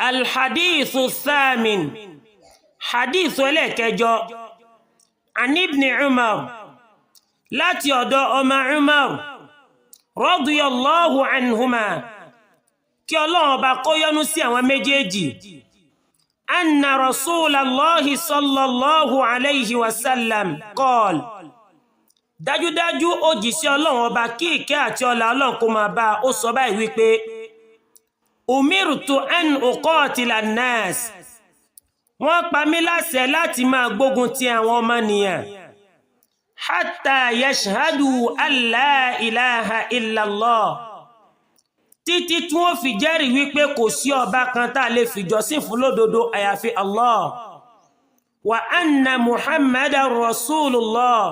Alhadithu thamin, hadithu ẹlẹ́kẹjọ, an Ibni Umar, láti ọ̀dọ̀ ọmọ Umar, radiyallahu anhuma, kí Ọlọ́run ọba kó yọ́nú sí àwọn méjèèjì, anna rasulallahi sallallahu alayhi wa sallam qal, dájúdájú òjìṣẹ́ Ọlọ́run ọba, kí ìkẹ́ àti ọlá Ọlọ́run kó máa bá, ó sọ báyìí wípé: umirtu an uqatila an-nas, wọ́n pa mí láṣẹ láti máa gbógun ti àwọn ọmọnìyàn, hatta yashhadu an la ilaha illallah, títí tí wọ́n fi jẹ́rìí wípé kò sí ọba kan tá a lè fìjọsìn fún lódodo àyàfi Allah, wa anna Muhammadan rasulullah,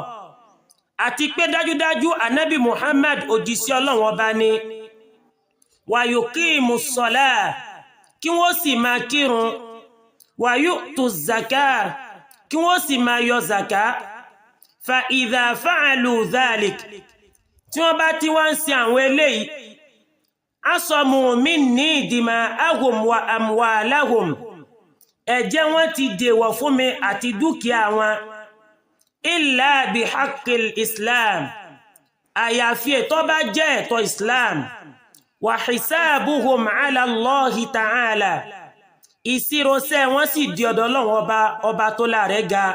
àti pé dájúdájú anabi Muhammad òjíṣẹ́ Ọlọ́run ọba ni, wa yuqimu ssalah, kí wọ́n sì máa kírun, wa yu'tu zaka, kí wọ́n sì máa yọ zaka. Fa idha fa'alu dhalik, tí wọ́n bá ti wá ń ṣe àwọn eléyìí, asamu minni dima'ahum wa amwalahum, ẹ̀jẹ̀ wọn ti dèwọ̀ fún mi àti dúkìá wọn, illa bihaqqil Islam, àyàfi ètò bá jẹ́ ẹ̀tọ́ Islam, wa hisabuhum ala Allahi ta'ala, ìṣirọ́sẹ́ wọn sì di ọ̀dọ̀ Ọlọ́run ọba, ọba tó láàrẹ́ ga.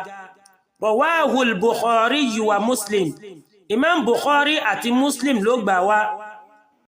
Rawahul Bukhari wa Muslim. Imam Bukhari àti Muslim ló gbà wá.